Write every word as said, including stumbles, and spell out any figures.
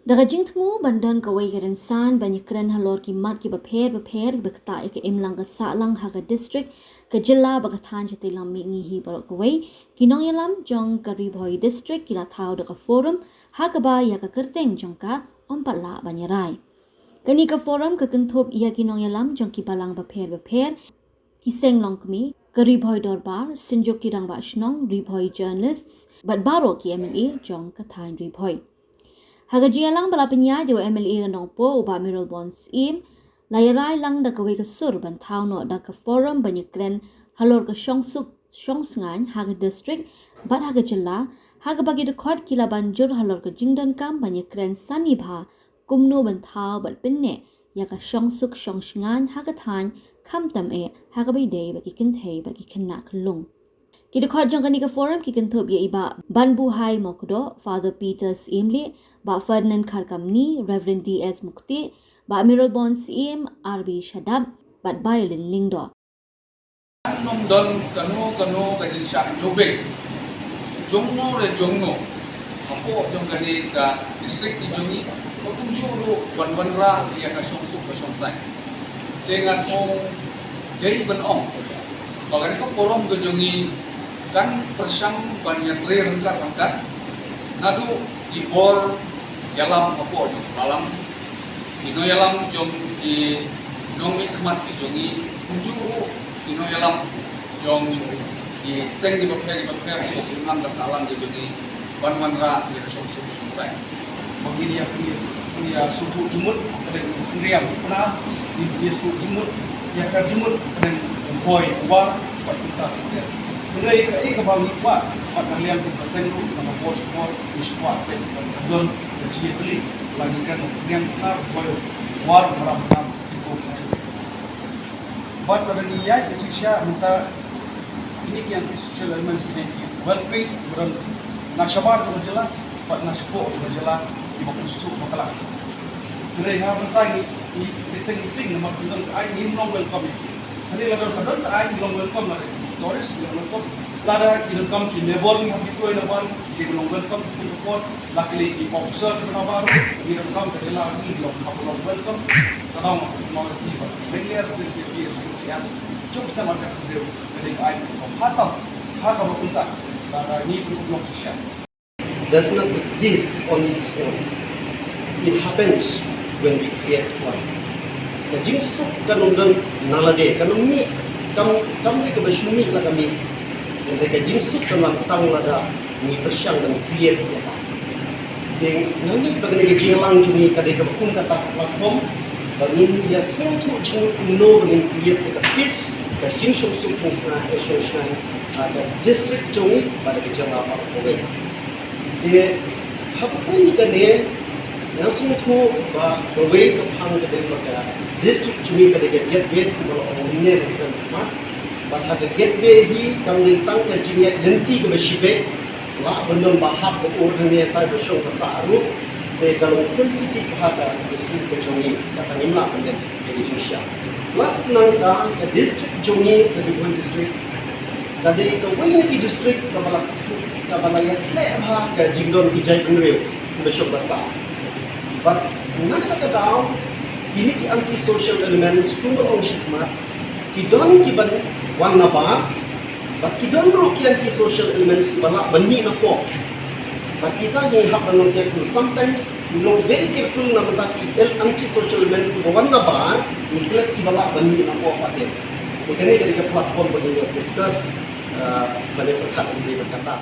Da ka jingthmu ban don kawei ka rynsan ban ïakren halor ki mat kiba pher bapher kiba ktah ïa ka imlang ka sahlang ha ka district, ka jylla bad ka thaiñ shatei lam mihngi hi baroh kawei, ki nongïalam jong ka Ri Bhoi District ki la thaw da ka forum ha kaba ïa ka kyrteng jong ka Ym pat lah ban ïarai. Kane ka forum ka kynthup ïa ki nongïalam jong ki balang bapher bapher, ki seng longkmie, ka Ri Bhoi Dorbar, Synjuk ki Rangbah Shnong, Ri Bhoi Journalists bad baroh ki M L A jong ka thaiñ Ri Bhoi. Ha ka jingïalang ba la pynïaid da u M L A ka Nongpoh u Bah Mayralborn Syiem, la ïarai lang da kawei ka sur ban thaw noh da ka forum ban ïakren halor ka shongsuk shongsngaiñ ha ka district bad ha ka jylla, ha kaba ki dkhot ki la ban jur halor ka jingdonkam ban ïakren sani bha kumno ban thaw bad pynneh ïa ka shongsuk shongsngaiñ ha ka thaiñ, khamtam eh ha kaba ïadei bad ki kynthei bad ki khynnah khyllung. Ki dkhot jong kane ka forum ki kynthup ïa i Bah Banbuhai Mokdoh, Father Peter Syiemlieh, Bah Ferdinand Kharkamni, Reverend D S Muktih, Bah Mayralborn Syiem, R B Shadap bad Bah Ïalin Lyngdoh. Ym don kano kano ka jingshah ñiewbeiñ jongno re jongno hapoh jong kane ka district ka jong ngi, ba kumjuh ruh ban wanrah ïa ka shongsuk ka shongsaiñ. Te nga sngewdei ban ong ba kane ka forum ka jong ngi kan pyrshang ban ïatrei ryngkat ryngkat naduh ki bor ïalam hapoh jong ka balang, ki nongïalam jong ki nongmihkhmat ki jong ngi, kumjuh ruh ki nongïalam jong ki seng kiba pher kiba pher hapoh ka imlang ka sahlang ka jong ngi, ban wanrah ïa ka shongsuk shongsaiñ. Ba ngin ïa, ngin ïa sngewthuh jingmut, ka dei hynriam, kane ngin ïa sngewthuh jingmut ïa ka jingmut, ka dei Bhoi, War bad kumta kumta. Hynrei kaei kaba ngi kwah, bad na liang ka seng ruh, na ka por sha por ngi shu kwah, ka dei ban don ka jingïatylli, la ngi kren hynriam, kane Bhoi, War, Maram, Maram. Bad lada ngi ïaid ka jingshisha mynta, kine ki anti-social elements kine ki well paid kiba don na shabar jong ka jylla bad na shapoh jong ka jylla, kiba kyntu bakla. Hynrei ha mynta ngi, ngi teng teng namar ki don ka aiñ, ngim long welcome ïa ki. Hynrei lada ka don ka aiñ, ngi long welcome, lada ki tourist ngi long welcome, lada ki donkam ki labour ngi hap deploy na bar, ki long welcome ki pynpor. La ki lei ki officer kiba na bar, ngi donkam ka jylla ngi long, hap long welcome. Ka dang ma ma ki ba leng ler sdang safety, security, jong sdang ma ka dei ka dei ka aiñ kaba khatam ha kaba kumta. Lada ngi pynlong shisha. Does not exist on its own. It happens when we create one. Ka jingsuk kam don na lade, kam mih, kam, kam dei kaba shu mih la ka mih. Hynrei ka jingsuk ka wan tang lada ngi pyrshang ban create ïa ka. Te nga ngeit ba kane ka jingïalang jong ngi ka dei kaba kum kata ka platform ba ngin ïa sngewthuh jingmut kumno ba ngin create ïa ka peace, ka jingshongsuk shongsngai, eh, shongsngai, ah, ka district jong ngi bad ka jylla baroh kawei. Te haba kren ïa kane, nga sngewthuh ba kawei ka phang ka dei ba ka district jong ngi ka dei ka gateway kumba la ong mynne mynstep. Bad ha ka gateway hi kam dei tang ka jingïaid lynti kaba shibit, lah ban don ba hap ba ur hangne tai ba shong ba sah ruh. Te ka long sensitive ha ka district ka jong ngi, kata ngim lah ban don ïa ka jingshisha. Plus nangta ka district jong ngi, ka Ri Bhoi District, ka dei kawei na ki district kaba la, kaba la ïakhleh bha ka jingdon ki jaitbynriew ba shong ba sah. Bad na kata ka daw, kine ki anti-social elements kumba ong shakhmat, ki don kiban wan na bar, bad ki don ruh ki anti-social elements kiba lah ban mih na pop. Bad kita ngi hap ban long careful. Sometimes ngi long very careful na bynta ki el-, anti-social elements kiba wan na bar, ngi klet kiba lah ban mih na pop pat. Te kane ka dei ka platform ba ngin ïa discuss, uh, ban ïa pyrkhat ïa kane ka kata.